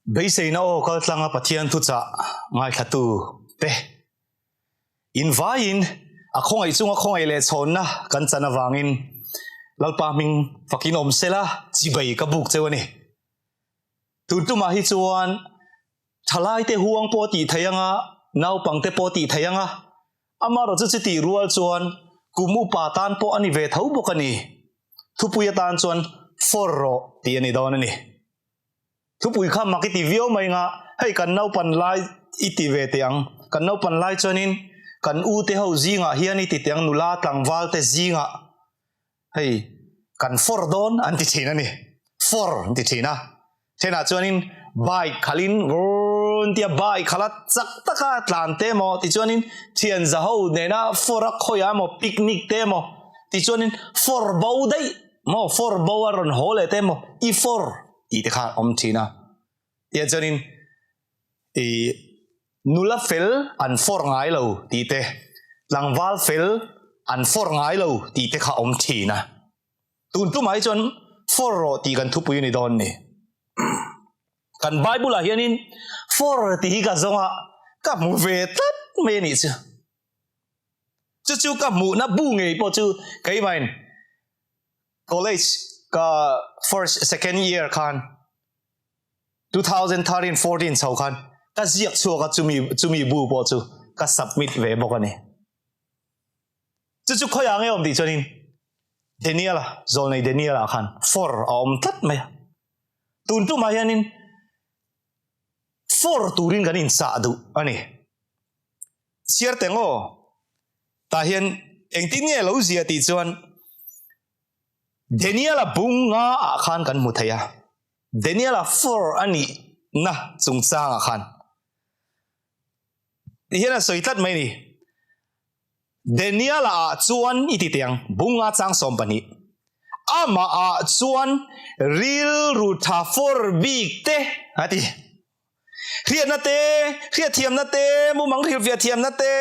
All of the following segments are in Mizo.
Beiseina aw kaltlanga Pathian thuchah ngaithlatu te invaiin a khawngaih chunga khawngaih leh chhawnna kan chan avangin Lalpa hming fakin awm sela chibei ka buk cheu a ni. Tun tumah hi chuan thalaite huang pawh tih theih anga naupangte pawh tih theih anga amaherawhchu chutih rual chuan kum upa tan pawh a ni ve tho bawk a ni. Thupui atan chuan for rawh tih a ni dawn a ni. Thupui kha mak i ti viau mai nga, hei kan naupan lai i ti ve teh ang. Kan naupan lai chuanin kan u te ho zingah hian i ti teh ang, nula tlangval te zingah hei kan for dawn an ti thin a ni, for an ti thin a. Thenah chuanin bike khalhin run tia bike khala chak taka tlan te emaw tichuanin thian za ho nena for a khawiah emaw picnic te emaw tichuanin for bo daih maw for bo a rawn haw leh te emaw i for tih te kha a awm thin a. Tiah chuanin ih nula fel an for ngai lo tih te, tlangval fel an for ngai lo tih te kha a awm thin a. Tun tumah hi chuan for rawh tih kan thupui a ni dawn ni. Kan Bible ah hianin for tih hi ka zawng a, ka hmu ve tlat mai a nih chu. Chu chu ka hmuhna bu ngei pawh chu keimahin college ka first second year khan 2013 14 chho khan ka ziak chhuak a chumi chumi bu pawh chu ka submit ve bawk a ni. Chu chu khawiah nge awm tih chuanin Daniel-a zawlnei Daniel-a khan for a awm tlat mai a. Tun tumah hianin for turin kan inchah duh a ni. Chhiar teh ngaw tah hian engtin nge lo zia tih chuan Daniel-a bung nga ah khan kan hmu thei a. Daniel-a for a nih na chungchang ah khan ti hian a sawi tlat mai a ni. Daniel-a ah chuan i ti teh ang, bung nga chang 12. Amah ah chuan rilru tha for bik te a ti. Hriatna te, hriatthiamna te, mumang hrilhfiah thiamna te,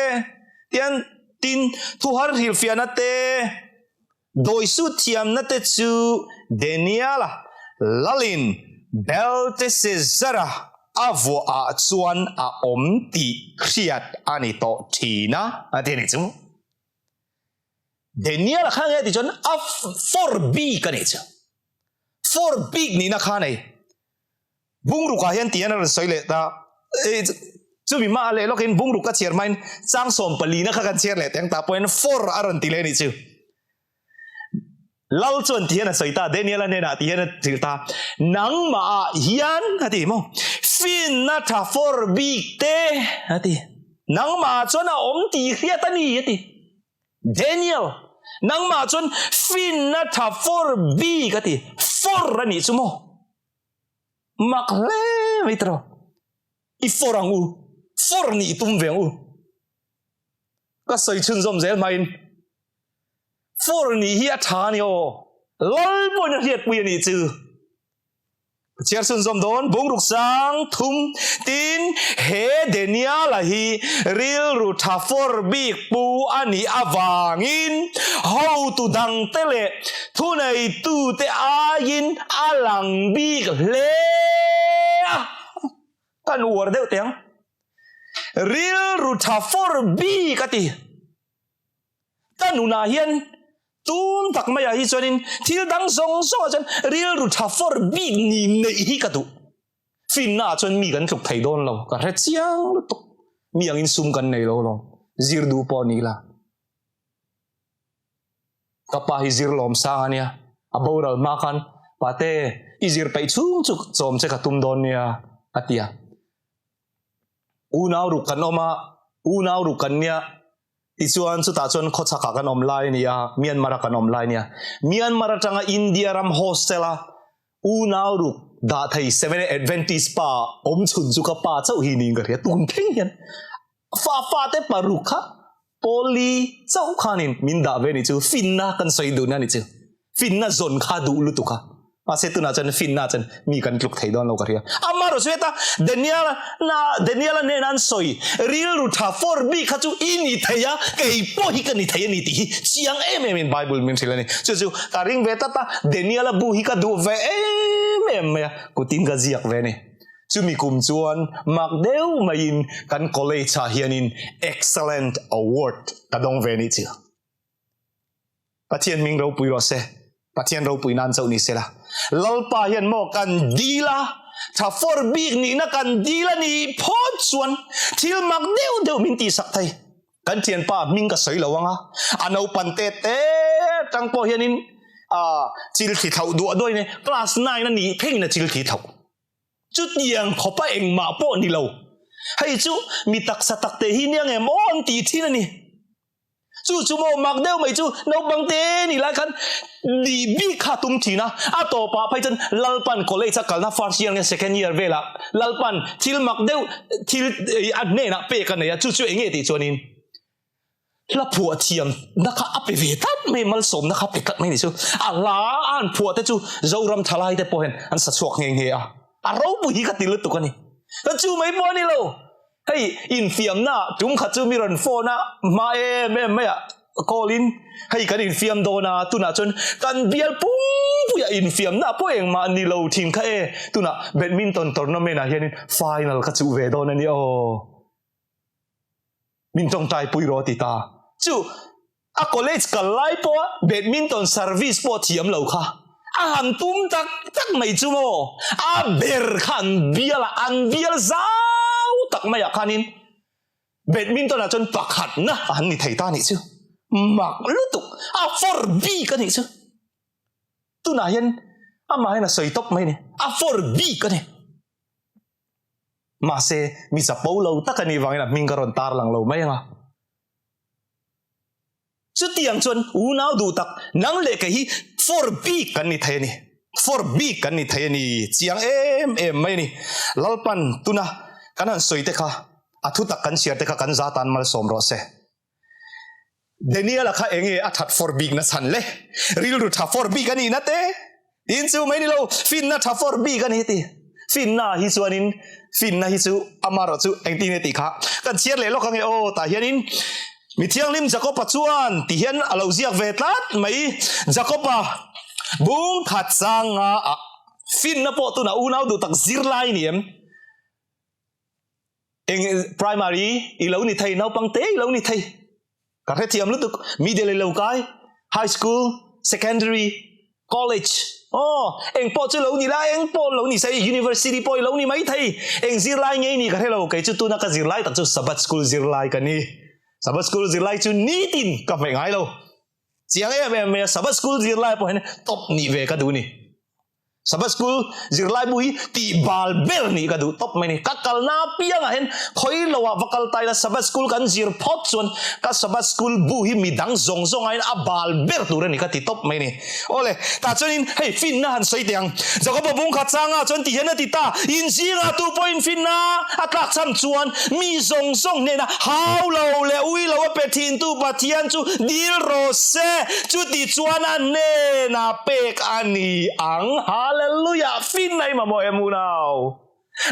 tian tin thuhar hrilhfiahna te, dawisut thiamna te chu Daniela lalin Belteshazzara a vuah ah chuan a awm tih hriat a ni tawh thin a, a ti a nih chu. Daniela kha nge tih chuan a for bik a nih chu. For bik nihna kha a nei. Bungrukah hian ti hian a rawn sawi leh ta. Chumi hma a leh lawkin bungruk ka chhiar hmain chang 14 na kha kan chhiar leh teng ta pawhin for a rawn ti leh a nih chu. Lal chuan ti hian a sawi ta, Daniel-a hnenah ti hian a hrilh ta, Nangmah ah hian a ti maw, finna tha for bik te a ti. Nangmah ah chuan a awm tih hriat a ni a ti. Daniel, nangmah ah chuan finna tha for bik a ti. For a nih chu maw. Mak hle mai tawh. I for ang u. For nih i tum ve ang u. Ka sawi chhunzawm zel hmain for nih hi a tha a ni aw. Lal pawhin a hriatpui a nih chu. Ka chhiar chhunzawm dawn bungruk sang thum tin he Daniel-a hi rilru tha for bik pu a nih avangin hotu dangte leh Thuneitute aiin a lang bik hle a, kan uar deuh teh ang. Rilru tha for bik a ti. Ka nunah hian tun tak maiah hi chuanin thil dang zawng zawngah chuan rilru tha for bik ni neih hi ka duh. Finnaah chuan mi kan tluk thei dawn lo, ka hre chiang lutuk. Mi angin sum kan nei lo lawm, zir duh pawh ni la. Ka pa hi zir lawm sang a nia, a boral hma khan Pate, i zir peih chhung chu chawm che ka tum dawn nia, a ti a. Unau ruk kan awm a, unau ruk kan nia, tichuan chutah chuan khawchhakah kan awm lai a ni a, Myanmar a kan awm lai a nia. Myanmar atanga India ram hostel a unau ruk dah thei Seventh Adventist pa awm chhun chu ka pa chauh hi niin ka hria, tun thleng hian Fa fate paruk kha Pawli chauh khanin min dah ve ni chu finna kan sawi duhna ni chu finna zawn kha duh lutuk a mahse tunah chuan finna chuan mi kan tluk thei dawn lo ka hria amaherawh chu heta Daniel na Daniel a hnena an sawi rilru tha for bik kha chu i ni thei a kei pawh hi ka ni thei a ni tih hi chiang em em in Bible min hrilh a ni chu chu ka ring ve tlat a Daniel a bu hi ka duh ve em em mai a kutin ka ziak ve a ni. Chumi kum chuan mak deuh maiin kan college ah hianin Excellent Award ka dawng ve nih chu. Pathian hming ropui rawh se, Pathian ropui nan chauh ni sela. Lalpa hian maw kan dil a, tha for bik nihna kan dil a nih phawt chuan thil mak deuh deuh min tihsak thei. Kan thianpa hming ka sawi lo ang a, a naupan te te tang pawh hianin chil thli thlauh duah duahin class nine a nih phengin a chil thli thlauh. Chutiang khawpa engmah pawh ni lo. Hei chu mi taksa tak te hi nia nge maw an tih thin a ni. Chu chu maw mak deuh mai chu naupang te ni lai khan ni bik kha tum thin a, a tawpah phei chuan Lalpan college a kalna first year nge second year velah Lalpan thil mak deuh thil a hnenah pek a nei a, chu chu eng nge tih chuanin hla phuah thiam na kha a pe ve tlat mai, malsawmna kha a pe tlat mai ni chu. A hla a an phuah te chu Zoram thalai te pawh hian an sa chhuak nghe nghe a, a ropui hi ka ti lutuk a ni. Chu mai pawh a ni lo. Hei infiamna tum khat chu mi rawn phone a hma em em mai a call in hei kan infiam dawn a tunah chuan kan bial pumpuia infiamna pawh engmah ni lo thin kha e tunah badminton tournament ah hianin final ka chuh ve dawn a ni aw min tawngtai pui rawh a ti ta chu A college kal lai pawha badminton service pawh thiam lo kha a han tum tak tak mai chu maw? A ber kha an bial a, an bial zau tak maiah khanin badminton ah chuan pakhatna a han ni thei ta anih chu. Mak lutuk, a for bik anih chu. Tunah hian amah hian a sawi tawp mai a ni, a for bik a ni. Mahse, mi chapo lo tak anih vangin a hming ka rawn tarlang lo mai ang a. Chutiang chuan unau duh tak nang leh kei hi for bik kan ni thei a ni. For bik kan ni thei a ni chiang em em mai a ni. Lalpan tuna kan han sawi te kha a thu tak kan chhiar te kha kan za tan malsawm rawh se. Daniel-a kha enge a that for bik na chhan le? Rilru tha for bik a nih na te? Tin chu mai ni lo, finna tha for bik a ni ti. Finna hi chuanin finna hi chu amarawh chu engtin nge tih kha kan chhiar leh lawk ange aw tah hianin mi thianghlim Jakopa chuan ti hian a lo ziak ve tlat mai. Jakopa bung khat sanga ah finna pawh tunah unau duh tak zirlai ni em? Eng primary i lo ni thei, naupang te i lo ni thei. Ka hrethiam lutuk, middle i lo kai, high school, secondary, college, aw eng pawh chu lo ni la, eng pawh lo ni sai, university pawh i lo ni mai thei. Eng zirlai ngei ni ka hre lo, kei chu tuna ka zirlai tak chu Sabbath school zirlai ka ni. Sabbath school zirlai chu nitin ka hmeh ngai lo. Chiang em em mai a, Sabbath school zirlai pawh hian top nih ve ka duh ni. Sabbath school zirlai bu hi tih bal ber nih ka duh tawp mai ni. Ka kalna apiangah hian khawi loah va kal ta ila Sabbath school kan zir phawt chuan ka Sabbath school bu hi midang zawng zawng aiin a bal ber tur a ni ka ti tawp mai ni. Awle, tah chuanin hei finna han sawi teh ang. Jakoba bung khat changah chuan ti hian a ti ta, Inzingah tu pawhin finna a tlak chhan chuan mi zawng zawng hnenah hau lo leh ui lo a pe thintu Pathian chu dil rawh se. Chuti chuan a hnenah pek a ni ang. Hallelujah! Finna i mamawh em unau?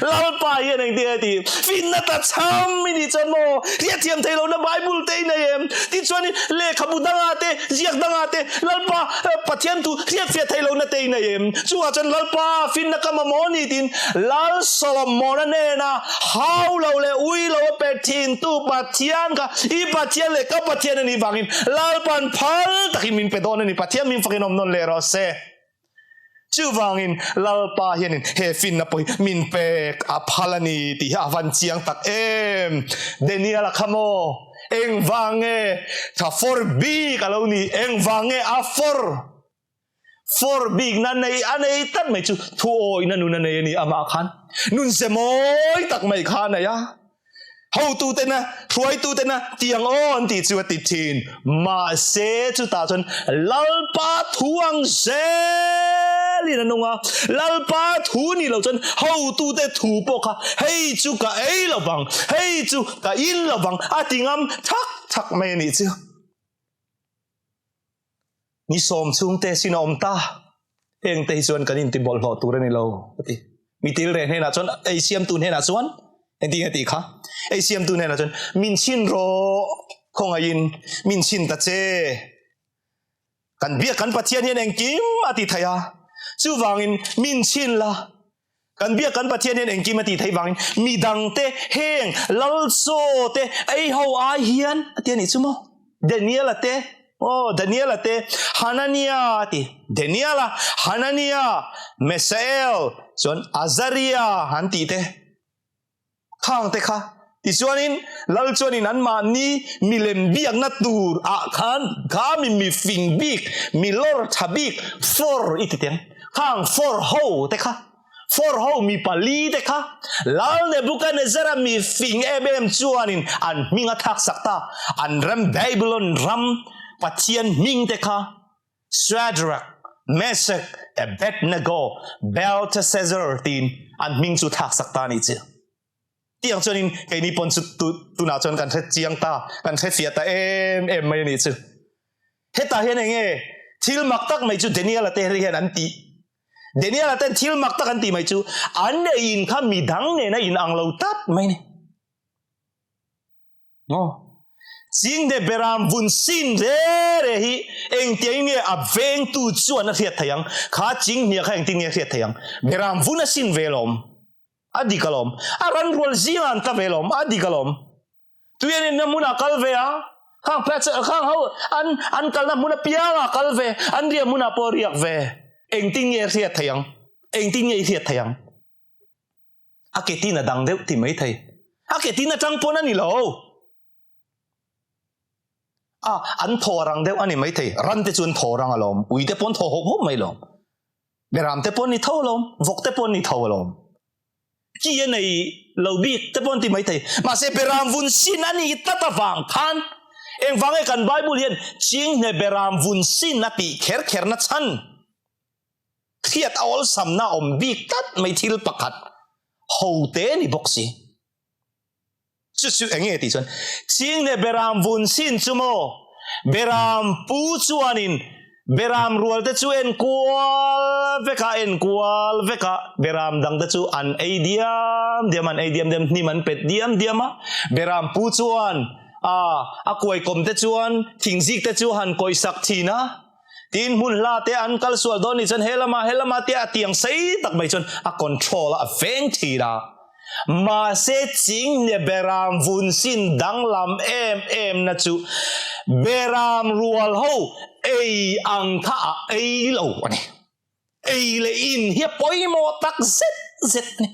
Lalpa hian engtin a ti? Finna ta chham i nih chuan maw? Hriatthiam thei lohna Bible te i nei em? Tichuan lehkhabu dangah te, ziak dangah te Lalpa Pathian thu hriatfiah thei lohna te i nei em? Chungah chuan Lalpa finna ka mamawh a ni tiin Lal Solomon-a hnena hau lo leh ui lo a pe thintu Pathian kha i Pathian leh ka Pathian a nih vangin Lalpa'n phal takin min pe dawn a ni. Pathian min fakin awm nawn leh rawh se. Chuvangin Lalpa hianin he finna pawh hi min pek a phal a ni tih hi a van chiang tak em. Daniel-a kha maw engvang nge tha for bik a lo ni, engvang nge a for for bik na nei a nei tlat mai chu thu awihna nun a nei a ni amah khan nun ze mawi tak mai kha a nei a. Hotutena, hruaitutena tiang aw an tih chu a ti thin. Mahse chutah chuan Lalpa thu ang zelin a nung a, Lalpa thu ni lo chuan hotute thu pawh kha hei chu ka ei lo vang, hei chu ka in lo vang a ti ngam thak thak mai a nih chu. Ni sawm chhungte sin a awm ta, hengte hi chuan kan intibawlhhlawh tur a ni lo, a ti. Mi til reh hnenah chuan, ei siamtu hnenah chuan, engtin a tih kha? Ei siamtu hnenah chuan, min chhin rawh, khawngaihin min chhin ta che. Kan biak kan Pathian hian engkim a ti thei a, chuvangin min chhin la. Kan biak kan Pathian hian engkim a tih theih vangin midangte heng lal chaw te ei ho ai hian a ti a nih chu maw? Daniel-a te, aw Daniel-a te, Hanania a ti, Daniel-a, Hanania, Mesael, chuan Azaria an tih te khang te kha. Tichuanin lal chuanin anmahni milem biakna tur ah khan kha mi mifing bik, mi lawr tha bik for i ti teng. Khang for ho te kha, for ho mi pali te kha Lal Nebuchadnezzar-a mifing em em chuanin an hming a thlak sak ta. An ram Babylon ram Pathian hming te kha Shadrach, Meshach, Abednego, Belteshazzar tiin an hming chu thlak sak ta a nih chu. Tiang chuanin keini pawn chu tunah chuan kan hre chiang ta, kan hre fiah ta em em mai a nih chu. Hetah hian eng nge thil mak tak mai chu Daniel-a te hian an tih? Daniel-a ten thil mak tak an tih mai chu an ei in kha midang nena inang lo tlat mai a ni. Maw? Chingde beram vun sin re re hi engtiang nge a vengtu chuan a hriat thei ang? Kha chinghnia kha engtin nge a hriat thei ang? Beram vun a sin ve lawm. A dik alawm. A ran rual zingah an tla ve alawm. A dik alawm. Tui an inna hmunah kal ve a, khang khang ho an an kalna hmun apiangah kal ve, an riah hmunah pawh riak ve. Engtin nge a hriat theih ang? Engtin nge i hriat theih ang? A ke tin a dang deuh ti mai thei. A ke tin atang pawn a ni lo. A an thaw rang deuh a ni mai thei. Ran te chu an thaw rang alawm. Ui te pawn thaw hawp hawp mai lawm. Beram te pawn ni tho alawm, vawk te pawn ni tho alawm. Ki a nei lo bik te pawn ti mai thei. Mahse beram vun sin a ni tlat avang khan engvang nge kan Bible hian chinghne beram vun sin a tih kher kher na chhan hriat a awlsamna awm bik tlat mai thil pakhat ho te ni bawk si. Chu chu eng nge tih chuan Chingne beram vun chin chu maw beram pu chuanin beram rual te chu en kual vek a en kual vek a beram dang te chu an ei diam diam an ei diam diam hnim an pet diam diam a beram pu chuan a a kuai kawm te chuan thingzik te chu han kawih sak thin a Tin hmun hla te an kal sual dawn nih chuan he lamah he lamah tia a tiang sei tak mai chuan a control a a veng thin a. Mahse chinghne beram vun sin danglam em em na chu beram rual ho ei ang kha a ei lo a ni. Ei leh in hi a pawimawh tak zet zet a ni.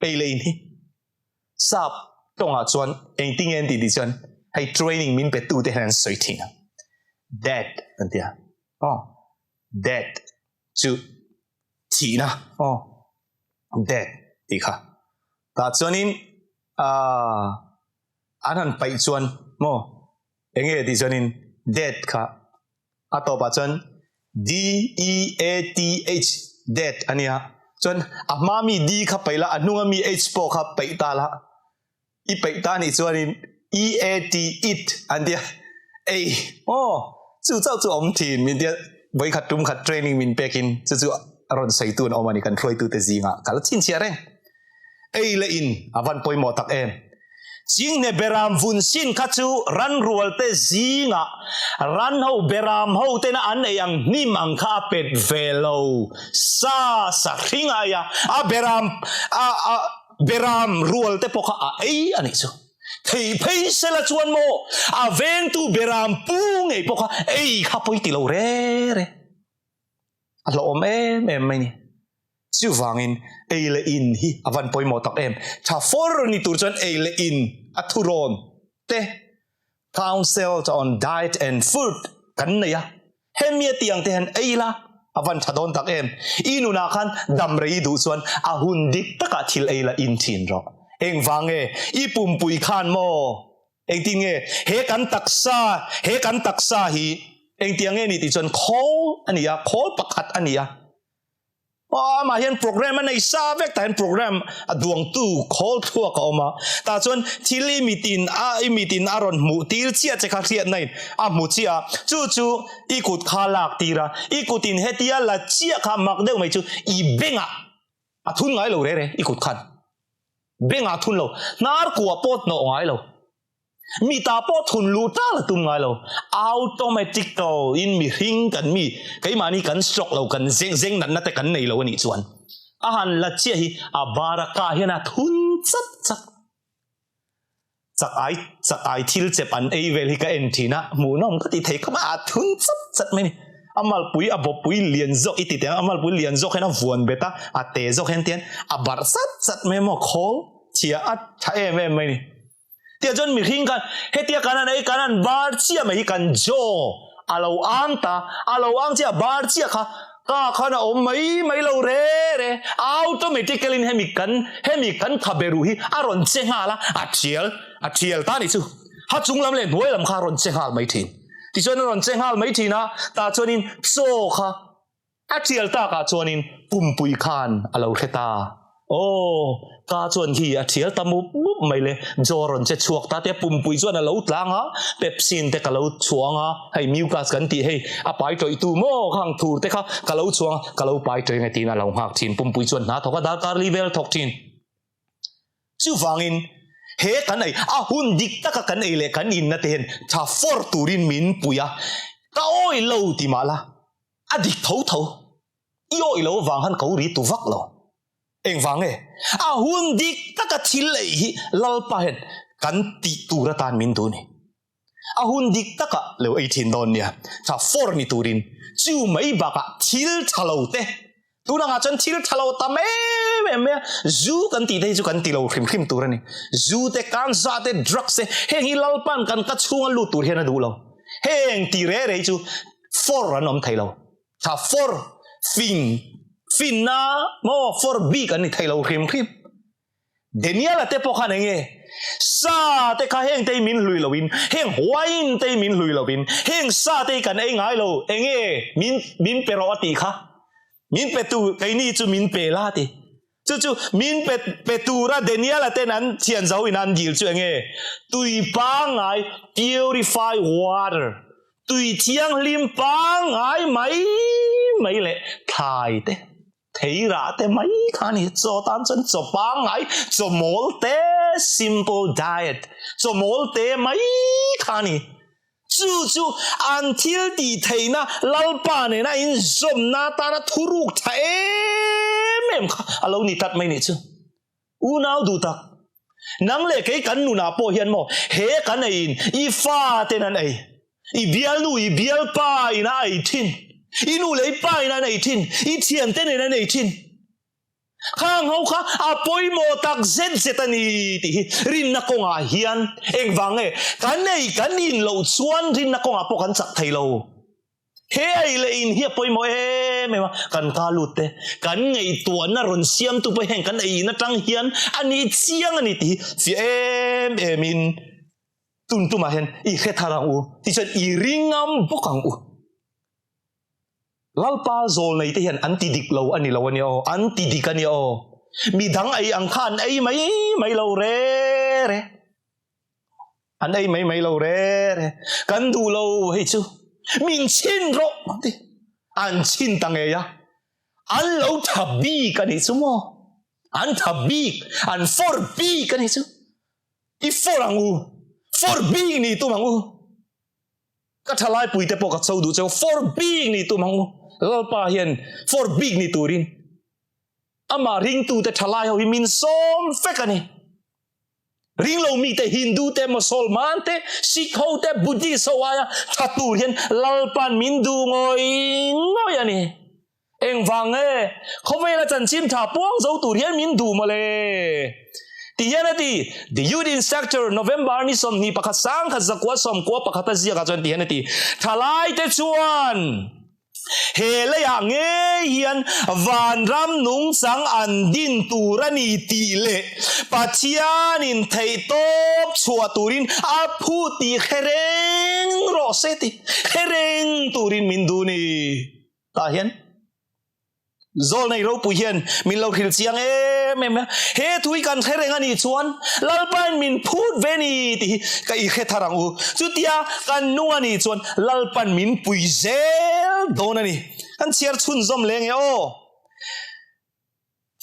Ei leh in hi. Sap tawngah chuan engtin nge an tih tih chuan hei training min pe tute hian an sawi thin a, death an ti a, aw death chu thihna aw death tih kha tah chuanin ah an han paih chuan maw enge tih chuanin death kha A tawpah chuan D-E-A-T-H, death, a nia. Chuan a hma mi D kha paih la, a hnunga mi H pawh kha paih ta la. I paih ta nih chuanin E-A-T, eat, an tia. Ei, aw, chu chauh chu a awm thin min tia. Vawikhat tum khat training min pekin chu chu a rawn sawitu an awm a ni kan hruaitute zingah ka la chhinchhiah reng. Ei leh in a van pawimawh tak em? Chinghne beram vun sin kha chu ranrualte zingah ranho beram ho tena an ei ang hnim ang kha a pet ve lo. Sa sa hring aia a beram a a beram rualte pawh kha a ei a nih chu. Thei phei sela chuan maw a vengtu beram pu ngei pawh kha ei kha pawi ti lo re re. A hlauhawm em em mai ni. Chuvangin ei leh in hi a van pawimawh tak em. Tha for ni tur chuan ei leh in a thurawn te Council on Diet and Food kan nei a, hemi a tih ang te hian ei la a van tha dawn tak em. I nunah khan dam rei i duh chuan a hun dik takah thil ei la in thin rawh. Engvang nge i pumpui khan maw? Engtin nge he kan taksa he kan taksa hi engtiang nge ni tih chuan khawl a ni a, khawl pakhat a ni a. Aw amah hian program a nei sa vek tah hian program a duangtu khawl thluak a awm a, tah chuan thil i mitin a i mitin a rawn hmuh tir chiah che kha hriatna in a hmu chiah a, chu chu i kut kha lak tir a, i kutin hetia la chiah kha mak deuh mai chu i bengah a thun ngai lo re re i kut khan bengah a thun lo, hnar kuah pawh hnawh ngai lo. Mi ta pawh thun luh tal a tum ngai lo. Automatical in mihring kan mi, keimahni kan stroke lo, kan zeng zeng natna te kan nei lo a nih chuan. A han la chiah hi a bar a ka hian a thun chat chat. Chak ai chak ai thil chep an ei vel hi ka en thin a, hmuhnawm ka ti thei khawp a, a thun chat chat mai a ni. A malpui a bawppui lian zawk i ti teh ang, a malpui lian zawk hian a vuan bet a, a te zawk hian tian a barh chat chat mai a maw, khawl chhia a tha em em mai a ni. Tiah chuan mihring khan hetia kan han ei kan han bar chiah mai hi kan jaw a lo ang ta, a lo ang chiah a bar chiah kha ka khan a awm mai mai lo re re, automatically in hemi kan hemi kan khabe ruh hi a rawn che nghal a, a thial a thial ta nih chu ha chung lam leh hnuai lam kha a rawn che nghal mai thin. Tichuan a rawn che nghal mai thin a, tah chuanin chaw kha A tial takah chuanin pumpui khan a lo hre ta. Aw, ka chuan khi a thial ta mup mup mai le, jaw rawn che chhuak ta te, pumpui chuan a lo tlang a, pepsin te ka lo chhuang a, hei mucus kan tih hei a pai tawih tu maw khang thur te kha ka lo chhuang a, ka lo pai tawih nge tiin a lo nghak thin, pumpui chuan hna thawk a, darkar li vel thawk thin. Chuvangin he kan ei, a hun dik taka kan ei leh kan inna te hian tha fawr turin min pui a, ka awih lo ti mah la, A dik tho tho. I awih lo avang han ko ri tu vak lo. Engvang nge? A hun dik taka thil ei hi Lalpa hian kan tih tur atan min duh ni. A hun dik taka lo ei thin dawn nia. Tha for ni turin chu mai bakah thil tha lo te tun angah chuan thil tha lo tam em em mai a, zu kan tih te hi chu kan ti lo hrim hrim tur a ni. Zu te, kanza te, drugs te heng hi Lalpa'n kan ka chhunga lut tur hian a duh lo. Heng ti re re hi chu for an awm thei lo tha for fing finna maw for bik an ni thei lo hrim hrim Daniel-a te pawh khan enge sa te kha heng te hi min hlui lo in heng wine te hi min hlui lo in heng sa te hi kan ei ngai lo enge min min pe rawh a tih kha min pe tu keini chu min pe la a ti Chu chu min pe pe tura Daniel-a ten an thian zo in an dil chu enge? Tui pangngai, purify water, tui thianghlim pangngai mai mai leh thlai te, thei rah te mai kha a ni. Chaw tan chuan chaw pangngai, chaw mawl te, simple diet, chaw mawl te mai kha a ni. Chu chu an thil tih theihna Lalpa nena inzawmna atana thuruk tha em em kha a lo ni tlat mai nih chu. Unau duh tak, nang leh kei kan nunah pawh hian maw he kan eiin i fa ten an ei, i bialnu i bialpa in a ei thin, i nu leh i pa in an ei thin, i thiante nen an ei thin. Khang ho kha a pawimawh tak zet zet a ni tih hi rinna kawngah hian engvang nge kan ei kan in loh chuan rinna kawngah pawh kan chak thei lo. He ei leh in hi a pawimawh em em a, kan ka lut te kan ngaihtuahna rawn siamtu pawh heng kan ei in atang hian a ni chiang a ni tih hi fiah em em in tun tumah hian i hre thar ang u tichuan i ringam bawk ang u. Lalpa zawl nei te hian an ti dik lo a ni lo a nia aw, an ti dik a nia aw. Mi dang ei ang kha an ei mai mai lo re re. An ei mai mai lo re re. Kan duh lo hei chu min chhin rawh an ti. An chhin ta ngei a. An lo tha bik a nih chu maw. An tha bik, an for bik a nih chu. I for ang u, for bik ni tum ang u. Ka thalai puite pawh ka cho duh cheu for bik ni tum ang u. Lalpa hian for bik ni turin amah ringtute thalai ho hi min sawm vek a ni. Ringlo mite Hindu te Mosolman te Sikh ho te Buddhist ho aia tha tur hian Lalpa'n min duh ngawih ngawih a ni. Engvang nge khawvela chanchin tha puang zo tur hian min duh mawle? Ti hian a ti, The Youth Instructor, November ni 21 1991 a ziakah chuan ti hian a ti, Thalaite chuan he leiah ngei hian vanram nungchang an din tur a ni tih leh Pathianin theihtawp chhuah turin a phut tih hre reng rawh se ti hre reng turin min duh ni. Tah hian Zawlnei ropui hian min lo hrilh chiang em em a, he thu hi kan hre reng a nih chuan Lalpain min phut ve ni tih hi ka i hre thar ang u. Chutia kan nung a nih chuan Lalpan min pui zel dawn a ni. Kan chhiar chhunzawm leng e aw.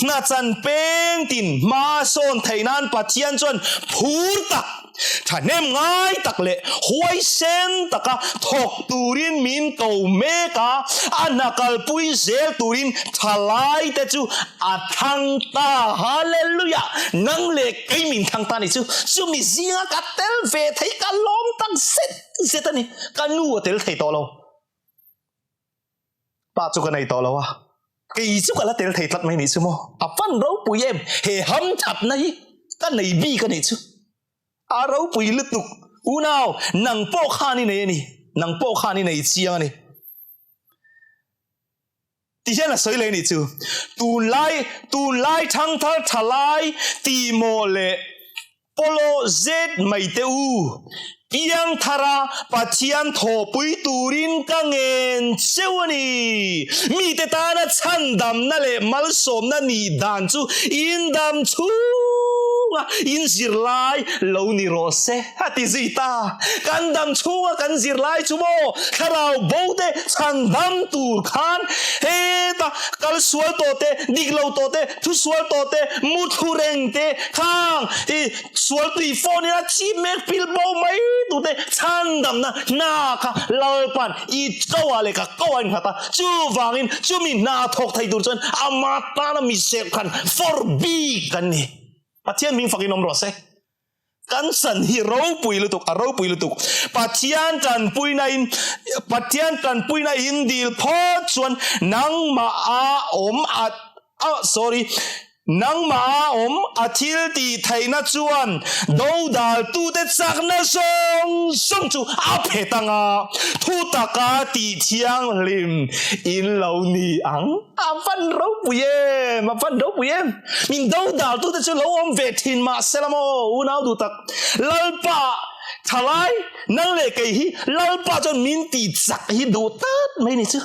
Hna chan peng tin hma sawn theih nan Pathian chuan phur tak, thahnem ngai tak leh huaisen taka thawk turin min ko mek a, a hna kalpui zel turin thalai te chu a thlang ta. Hallelujah! Nang leh kei min thlang ta ni chu, chumi zinga ka tel ve thei ka lawm tak zet zet a ni. Ka nu a tel thei tawh lo. Pa chu ka nei tawh lo a, kei chu ka la tel thei tlat mai nih chu maw? A fan ropui em, he ham thatna hi ka nei bik a nih chu. A ropui lutuk, unau, nang pawh khan i nei a ni, nang pawh khan i nei chiang a ni. Ti hian a sawi leh nih chu, tunlai, tunlai thangthar thalai tih maw le Pawlawh zet mai teh u, piangthara Pathian thawhpui turin ka ngen cheu a ni. Mite tana chhandamna leh malsawmna nih dan chu indam chhunga inzirlai lo ni rawh se, a ti zui ta. Kan dam chhunga kan zirlai chu maw thlarau bo te chhandam tur khan heta kal sual tawh te, dik lo tawh te, Thu sual tawh te, mu thu reng te, khang i sual tui phone in a chip mek pil bo mai tu te chhandamna hna kha Lalpan i ko ah leh ka ko ah in nghat a, chuvangin chumi hna thawk thei tur chuan ama tana mi serh khan for bik kan ni. Pathian hming fakin awm rawh se. Kan san hi ropui lutuk, a ropui lutuk. Pathian tanpuina in, Pathian tanpuina in dil phawt chuan nangmah a awm a, a sorry, nangmah a awm a thil tih theihna chuan dodaltute chakna zawng zawng chu a phet ang a, thutaka tih thianghlim in lo ni ang. A van ropui em, a van ropui em. Min dodal tute chu lo awm ve thin mah sela maw unau duh tak. Lalpa thalai nang leh kei hi Lalpa chuan min ti chak hi duh tlat mai ni chu.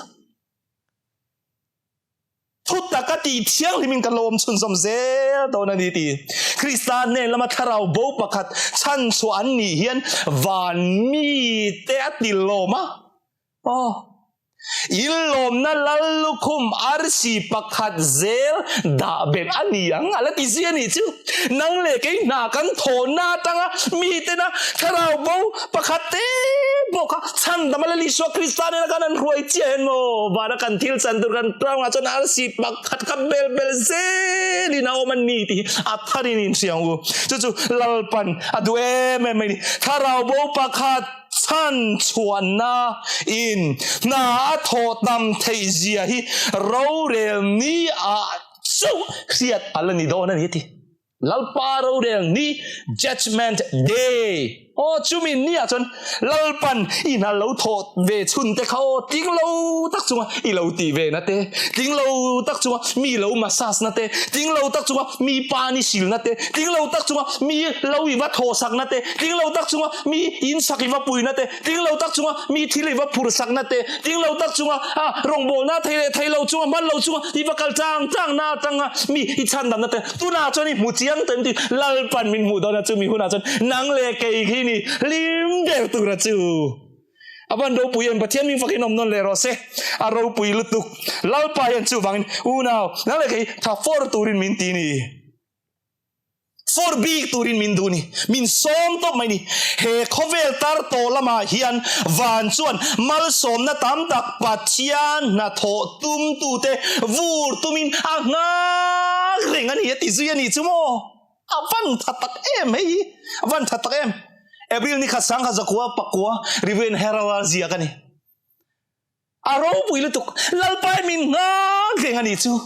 Thu taka tih thianghlim in kan lo awm chhunzawm zel dawn a ni ti. Krista hnen lama thlarau bo pakhat chhanchhuah an nih hian van mite a ti lawm a. Aw. Inlawmna lal lukhum arsi pakhat zel dah belh a ni ang a la ti zia nih chu. Nang leh kei hna kan thawhna atanga mitena thlarau bo pakhat te pawh kha chhandam a la Isua Krista nena khan an hruai chiah hian maw vana kan thil chan tur kan tlangah chuan arsi pakhat kha bel bel zelin a awm a ni tih hi a tharin inhria ang u. Chu chu Lalpan a duh em em mai ni. Thlarau bo pakhat. Chhan chhuahna in hna a thawh tam theih zia hi rorel ni ah chauh hriat a la ni dawn a ni a ti. Lalpa rorel ni, Judgement Day, aw chumi ni ah chuan Lalpan i hna lo thawh ve chhun te kha aw tling lo tak chunga i lo tih ve na te, tling lo tak chunga mi lo massage na te, tling lo tak chunga mi pa ni sil na te, tling lo tak chunga mi lo i va thawh sak na te, tling lo tak chunga mi in sak i va puina te, tling lo tak chunga mi thil i va phur sakna te, tling lo tak chunga a rawngbawlna thei leh thei lo chunga hman lo chunga i va kal chang chang na atanga mi i chhandamna te tunah chuan i hmu chiang ta em ti Lalpan min hmuh dawn a chumi hunah chuan nang leh kei khi ni hlim ber tura chu a van ropui em Pathian min fakin awm nawn leh rawh se a ropui lutuk Lalpa hian chuvangin unau nang leh kei tha for turin min ti ni. Fur bik turin min duh ni, min sawm tawp mai ni. He khawvel tar tawh lamah hian van chuan malsawmna tam tak Pathian hnathawh tumtute vur tumin a nghak reng a ni a ti zui a nih chu maw? A van tha tak em hei hi, a van tha tak em. April ni khat sangkhat zakua pakua Review and Herald a ziak a ni. A ropui lutuk, Lalpai min nghak reng a nih chu.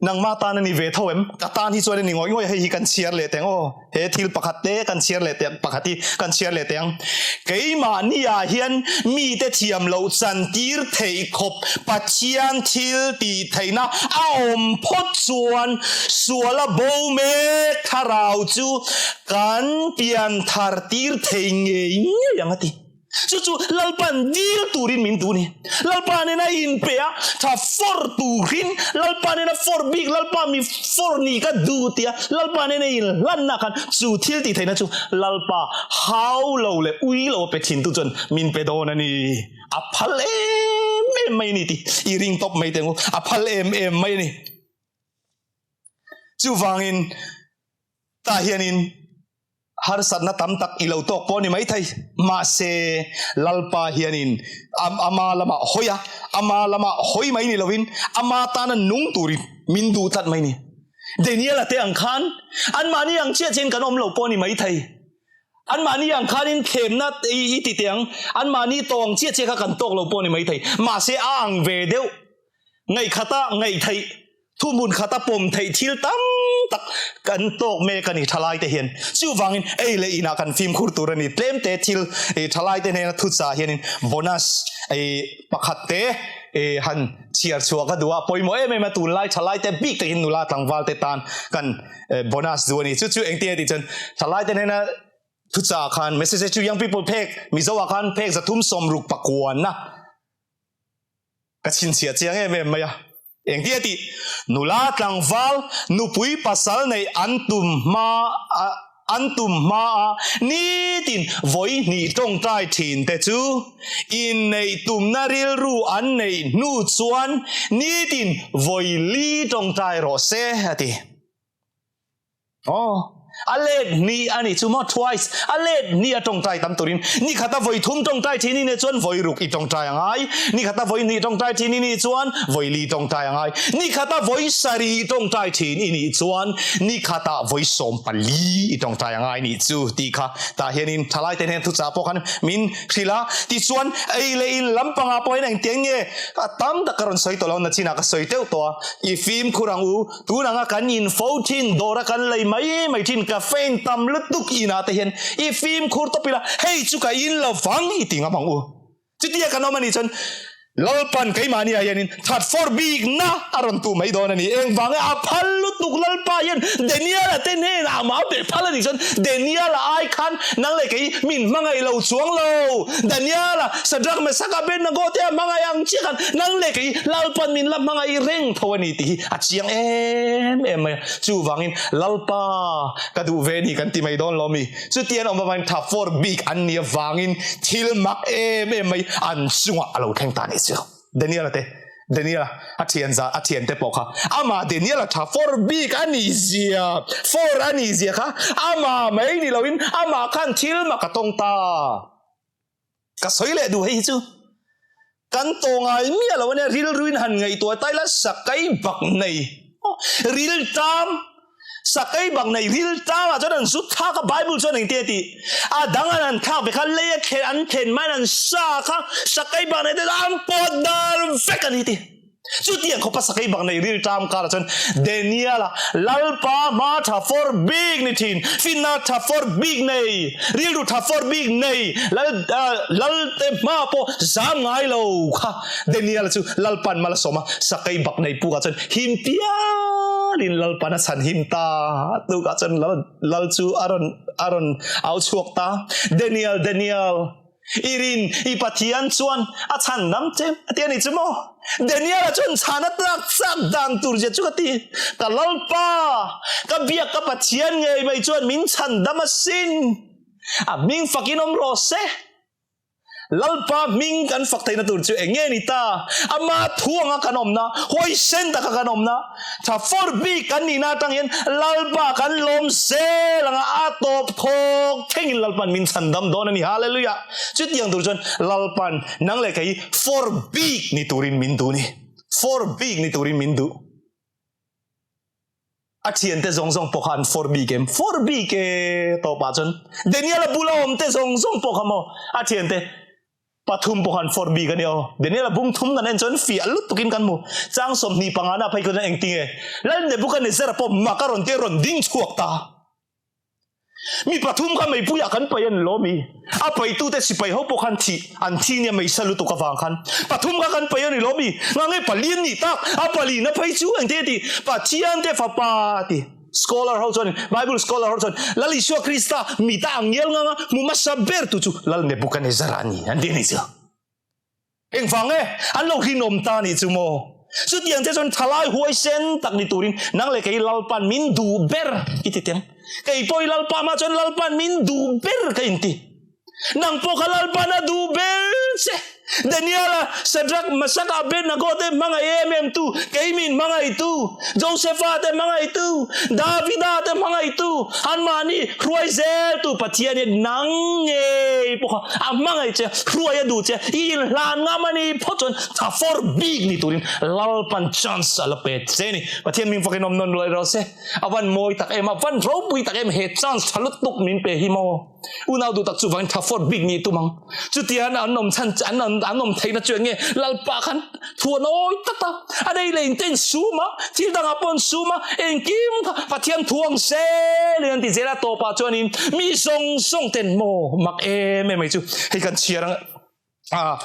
Nangmah tan a ni ve tho em? Ka tan hi chuan a ni ngawih ngawih a, hei hi kan chhiar leh teng aw. He thil pakhat te kan chhiar leh teh pakhat hi kan chhiar leh teng. Keimahni ah hian mite thiam loh chantir theih khawp Pathian thil tih theihna a awm phawt chuan suala bo mek thlarau chu kan pianthar tir thei ngei ngei ang a ti. Chu chu Lalpa'n dil turin min duh a ni. Lalpa nena inpe a, tha for turin, Lalpa nena for bik, Lalpa mi for ni ka duh tia Lalpa nena inhlanna khan chu thil tih theihna chu Lalpa hau lo leh ui lo a pe thintu chuan min pe dawn a ni. A phal em em mai a ni tih i ring tawp mai teh ang u. A phal em em mai a ni. Chuvangin tah hianin harsatna tam tak i lo tawk pawh a ni maithei. Mahse Lalpa hianin ama lamah hawi a, ama lamah hawi mai ni lovin ama tana nung turin min duh tlat mai ni. Daniel-a te ang khan anmahni ang chiah chiahin kan awm lo pawh a ni maithei. Anmahni ang khanin thlemna i ti teh ang, anmahni tawng chiah chiah kha kan tawk lo pawh a ni maithei. Mahse a ang ve deuh, ngaihkhata ngaih theih, thuhmun khata pawm theih thil tam tak kan tawk mek a ni thalaite hian. Chuvangin ei leh inah kan fimkhur tur a ni. Tlemte thil thalaite hnena thuchah hianin bonus pakhat te han chhiar chhuah ka duh a, pawimawh em em a tunlai thalaite bik takin nula tlangvalte tan kan bonus duh a ni. Chu chu engtin a tih chuan thalaite hnena thuchah khan message to young people phek Mizo ah khan phek 360 pakuanna ka chhinchhiah chiang em em mai a. Engtin a tih? Nula tlangval nupui pasal neih an tum hma an tum hma a nitin vawi hnih tawngtai thin te chu inneih tumna rilru an neih hnu chuan nitin vawi li tawngtai rawh se a ti. Aw, a let hnih a nih chu maw, twice, a let hnih a tawngtai tam turin ni khata vawi thum tawngtai thin i nih chuan vawi ruk i tawngtai a ngai, ni khata vawi hnih tawngtai thin i nih chuan vawi li tawngtai a ngai, ni khata vawi sarih tawngtai thin i nih chuan ni khata vawi 14 i tawngtai a ngai nih chu tih kha tah hianin thalaite hnen thuchah pawh khan min hrilh a, tichuan ei leh in lampangah pawh hian engtiang nge a tam tak ka rawn sawi tawh lo nachinah ka sawi teuh tawh a, i fimkhur ang u. Tun anga kan in fo thin, dawra kan lei mai mai thin, caffeine tam lutuk inah te hian i fimkhur tawp ila, hei chu ka in lo vang i ti ngam ang u. Chutia kan awm a nih chuan Lalpan keimahni ah hianin that for bikna a rawn tuh mai dawn a ni. Engvang nge a phal lutuk Lalpa hian Daniel-a te hnenah a mau beh phal a nih chuan Daniel-a ai khan nang leh kei min hmangaih lo chuang lo. Daniel-a Shadrach, Meshach, Abednego te a hmangaih ang chiah khan nang leh kei Lalpan min la hmangaih reng tho a ni tih hi a chiang em em mai a. Chuvangin Lalpa ka duh ve ni kan ti mai dawn lo mi? Chuti an awm avangin tha for bik an nih avangin thil mak em em mai an chungah a lo thleng ta nih chu. Daniel-a te, Daniel-a a thian za a thian te pawh kha amah Daniel-a tha for bik a nih zia, for a nih zia kha amah mai ni loin amah khan thil mak a tawng ta. Ka sawi leh duh hei hi chu kan tawh ngai miah lo ania rilruin han ngaihtuah ta ila sakai bak nei riltam sakai bak nei riltam ah chuan an zut thlak a bible chuan engtin a tih a dang an han thlak ve kha lei a thlen an thlen hmain an sa kha sakai bak nei te an pawt dar vek a ni tih. Chutiang khawpa sakei bak nei rilṭam karah chuan Daniel-a Lalpa hma ṭha fawr bik ni ṭhin, finna ṭha fawr bik nei, rilru ṭha fawr bik nei, Lal Lalte hma pawh zam ngai lo kha Daniel-a chu Lalpa'n mal a sawm a, sakei bak nei pukah chuan him pialin Lalpa'n a chhan him ta tukah chuan Lal Lal chu a rawn a rawn au chhuak ta, Daniel, Daniel! I rin, i Pathian chuan a chhan dam che a ti a ni chu maw? Daniel-a chuan chhan a tlak chak dan tur zia chu ka ti. Ka Lalpa, ka biak ka Pathian ngei mai chuan min chhan dam asin. A hming fakin awm rawh se. Lalpa hming kan fak theihna tur chu eng nge ni ta? Ama thu anga kan awmna, huaisen taka kan awmna, Tha for bik kan nihna atang hian Lalpa kan lawm zel anga a tawp thawk thlengin Lalpan min chhan dam dawn a ni. Hallelujah! Chutiang tur chuan Lalpan nang leh kei for bik ni turin min duh ni. For bik ni turin min duh. A thiante zawng zawng pawh kha an for bik em? For bik e tawpah chuan Daniel-a bula awmte zawng zawng pawh kha maw a thiante Pathum pawh khan for bik a ni aw. Daniel-a bung thum kan en chuan fiah lutukin kan hmu. Chang 25 na phei kha chuan engtinge Lal Nebuchadnezzar-a pawh mak a rawn tia rawn ding chhuak ta. Mi pathum kha meipuiah kan paih a ni lo mi? A paitute sipai ho pawh khan thih an thi nia meisa lutuk avang khan. Pathum kha kan paih a ni lo mi? Ngange pali an nih tak? A palina phei chu engtinge ti? Pathian te fapa a ti. Scholar ho chuan, Bible scholar ho chuan, Lal Isua Krista mita ang ngial ngang a, hmu hmasa ber tu chu Lal Nebuchadnezzar a ni, an ti a ni chu. Engvang nge an lo rinawm ta nih chu maw? Chutiang te chuan thalai huaisen tak ni turin nang leh kei Lalpan min duh ber i ti teng. Kei pawh i Lalpa hma chuan Lalpan min duh ber ka inti. Nang pawh kha Lalpan a duh ber che. Daniela, Shadrach, Meshach, Abednego te hmangaih em em tu, kei min hmangaih tu, Josepha te hmangaih tu, Davida te hmangaih tu, anmahni hruai zel tu Pathian hian nang ngei pawh kha a hmangaih che, hruai a duh che, i inhlan ngam a ni phawt chuan tha fawr bik ni turin Lalpan chance a la pe che a ni. Pathian min fakin awm nawn luai rawh se. A van mawi tak em, a van ropui tak em he chance tha lutuk min pe hi maw. Unau duh tak chuvangin tha fawt bik ni tum ang. Chutian an awm chhan an an awm theihna chu eng nge Lalpa khan thu an awi tlat a, a nei leh in te in sum a, thil dangah pawh an sum a, engkim kha Pathian thu ang zelin an ti zel a, tawpah chuanin mi zawng zawng ten maw mak em em mai chu hei kan chhiar ang a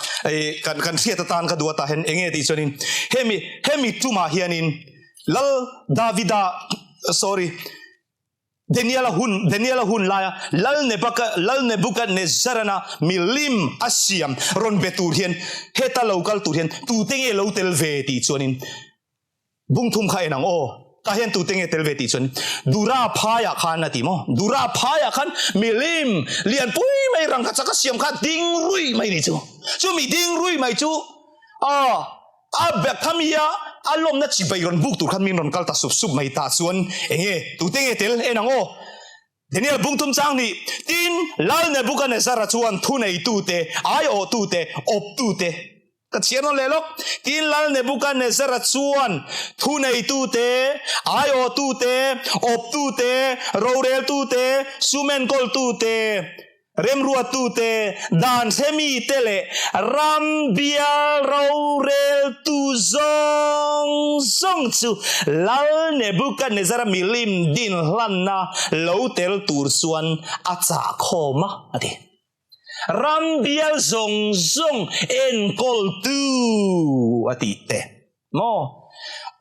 kan kan hriat atan ka duh atah hian eng nge tih chuanin hemi hemi tumah hianin Lal Davida sorry Daniela hun Daniela hun laia Lal Nebaka Lal Nebukadnezzarana milim a siam rawn be tur hian heta lo kal tur hian tute nge lo tel ve tih chuanin bungthum kha en ang aw tah hian tute nge tel ve tih chuan Dura phaiah khan a ti maw Dura phaiah khan milim lianpui mai rangkachak a siam kha ding rui mai ni chu chumi ding rui mai chu aw A bek kha mi a, a lawmna chibai rawn buk tur khan min rawn kal ta sup sup mai ta chuan eng nge tute nge tel en ang aw? Daniel bungthum chang nih tin Lal Nebuchadnezzar-a chuan thuneitute, aiawhtute, awptute ka chhiar nawn leh lawk. Tin Lal Nebuchadnezzar-a chuan thuneitute, aiawhtute, awptute, roreltute, sumenkawltute, Remruattute, dan hremite leh ram bial roreltu zawng zawng chu Lal Nebuchadnezzar-a milim din hlanna lo tel tur chuan a chah khawm a, a ti. Ram bial zawng zawng enkawltu a tih te. Maw?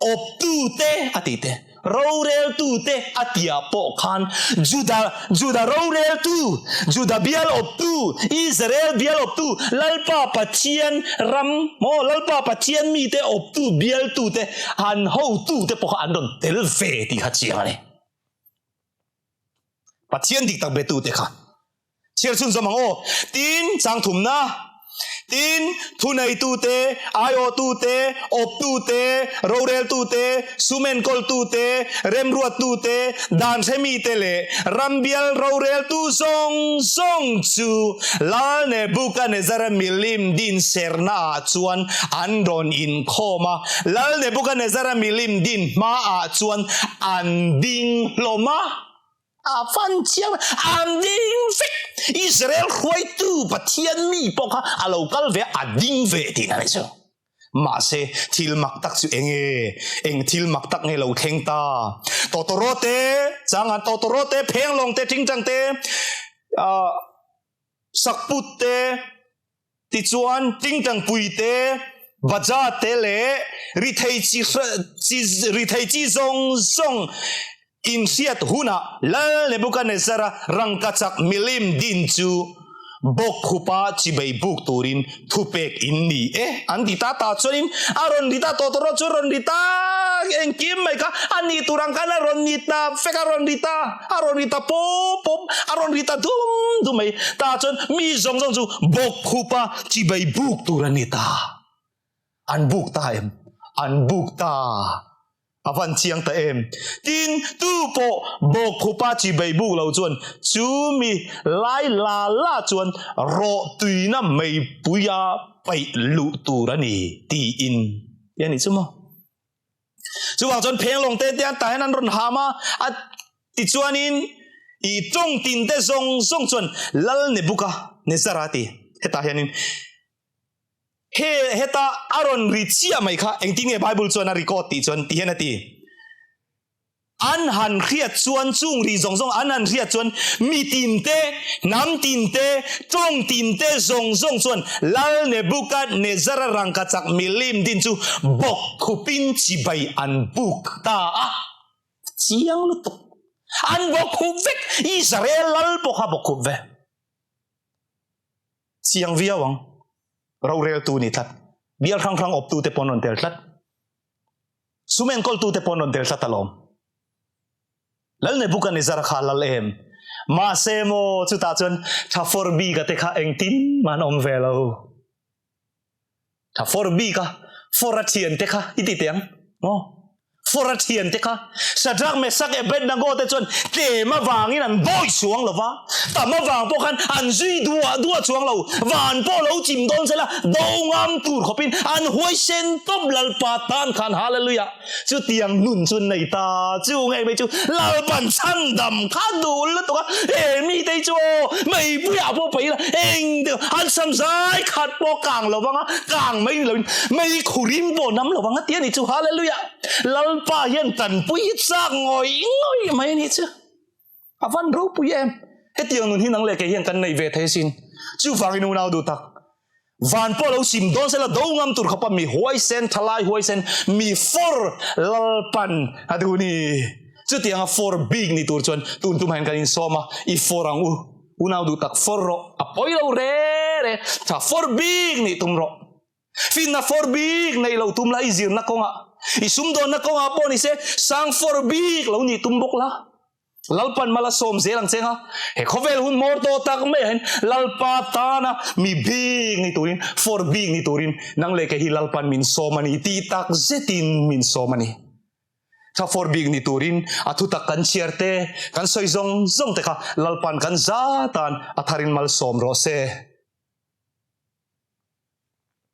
Awptute a ti te, roreltute a tia pawh khan Juda, Juda roreltu, Juda bial awptu, Israel bial awptu, Lalpa Pathian ram, maw, Lalpa Pathian mite awptu, bialtute, an hotute pawh kha an rawn tel ve tih kha chiang a ni. Pathian dik tak betute kha. Chhiar chhun zawm ang aw. Tin, chang thumna. Tin, thuneitute, aiawhtute, awptute, roreltute, sum enkawltute, remruattute, dan hremite leh rambial roreltu zawng zawng chu Lal Nebuchadnezzar-a milim din sernaah chuan an rawn inkhawm a. Lal Nebuchadnezzar-a milim din hmaah chuan an ding hlawm a. A fan chiang an ding vek. Israel hruaitu Pathian mi pawh kha a lo kal ve a ding ve tihna ni chu. Mahse thil mak tak chu eng nge? Eng thil mak tak nge lo thleng ta? Tawtawraw te, changan tawtawraw te, phenglawng te, tingtang te, sakput te, tichuan tingtang pui te, baja te leh rithei chi chi rithei chi zawng zawng inhriat hunah Lal Nebuchadnezzar-a rangkachak milim din chu bawkkhupa chibei buk turin thupek in ni e an ti ta ta chuanin a rawn ri ta tawtawrawt chu rawn ri ta engkim mai kha a ni tur ang khan a rawn ni ta fek a rawn ri ta. A rawn ri ta pawp pawp, a rawn ri ta dum dum mai. Tah chuan mi zawng zawng chu bawkkhupa chibai buk tur a ni ta. An buk ta em? An buk ta. A van chiang ta em? Tin, tu pawh bawkkhupa chibai buk lo chuan chu mi lai la la chuan rawh tuina meipuia paih luh tur a ni tiin ti a nih chu maw? Chuvang chuan phenglawng te te an tah hian an rawn ham a, a tichuanin i tawng tin te zawng zawng chuan Lal Nebuchadnezzar a ti. Hetah hianin he heta a rawn ri chiah mai kha engtin nge Bible chuan a record tih chuan ti hian a ti. An han hriat chuan chung ri zawng zawng an han hriat chuan mi tin te, hnam tin te, tawng tin te zawng zawng chuan Lal Nebuchadnezzar-a rangkachak milim din chu bawk khupin chibai an buk ta a. Chiang lutuk. An bawk khup vek. Israel lal pawh kha bawk khup ve. Chiang viau ang. Roreltu ni tlat. Bial hrang hrang awptute pawh an rawn tel tlat. Sum enkawltute pawh an rawn tel tlat alawm. Lal Nebuchadnezzar kha a lal em? Mahse maw, chutah chuan tha fawr bika te kha engtin mah an awm ve lo. Tha for bik a for a thian te kha i ti teh ang maw? For a thian te kha Shadrach, Meshach, Abednego te chuan tlem avangin an bawi chuang lo va, tam avang pawh khan an zui duah duah chuang lo, van pawh lo chim dawn sela do ngam tur khawpin an huaisen tawp Lalpa tan khan Hallelujah! Chutiang nun chu nei ta chu ngei mai chu Lalpan chhandam kha duh lutuk a, he mite hi chu aw meipuiah pawh paih ila eng deuh an sam zai khat pawh kang lo vang a, kang mai ni loin mei khurim pawh nam lo vang a ti a ni chu Hallelujah! Lalpa hian tanpui hi chak ngawih ngawih mai a ni chu. A van ropui em! Hetiang nun hi nang leh kei hian kan neih ve thei asin. Chuvangin unau duh tak, van pawh lo sim dawn sela do ngam tur khawpa mi huaisen, thalai huaisen, mi for Lalpan a duh ni. Chutianga for bik ni tur chuan tun tum hian kan insawm a, i for ang u. Unau duh tak for rawh, a pawi lo re re, tha for bik nih tum rawh. Finna for bik neih lo tum la i zirna kawngah, i sumdawnna kawngah pawh ni se sang for bik lo nih tum bawk la. Lalpan mal a sawm zel ang cheng a, he khawvel hun hmawr tawh tak mai ah hian Lalpa tana mi bik ni turin, for bik ni turin nang leh kei hi Lalpan min sawm a ni tih tak zetin min sawm a ni. Tha for bik ni turin a thutak kan chhiar te, kan sawi zawng zawng te kha Lalpan kan za tan a tharin malsawm rawh se.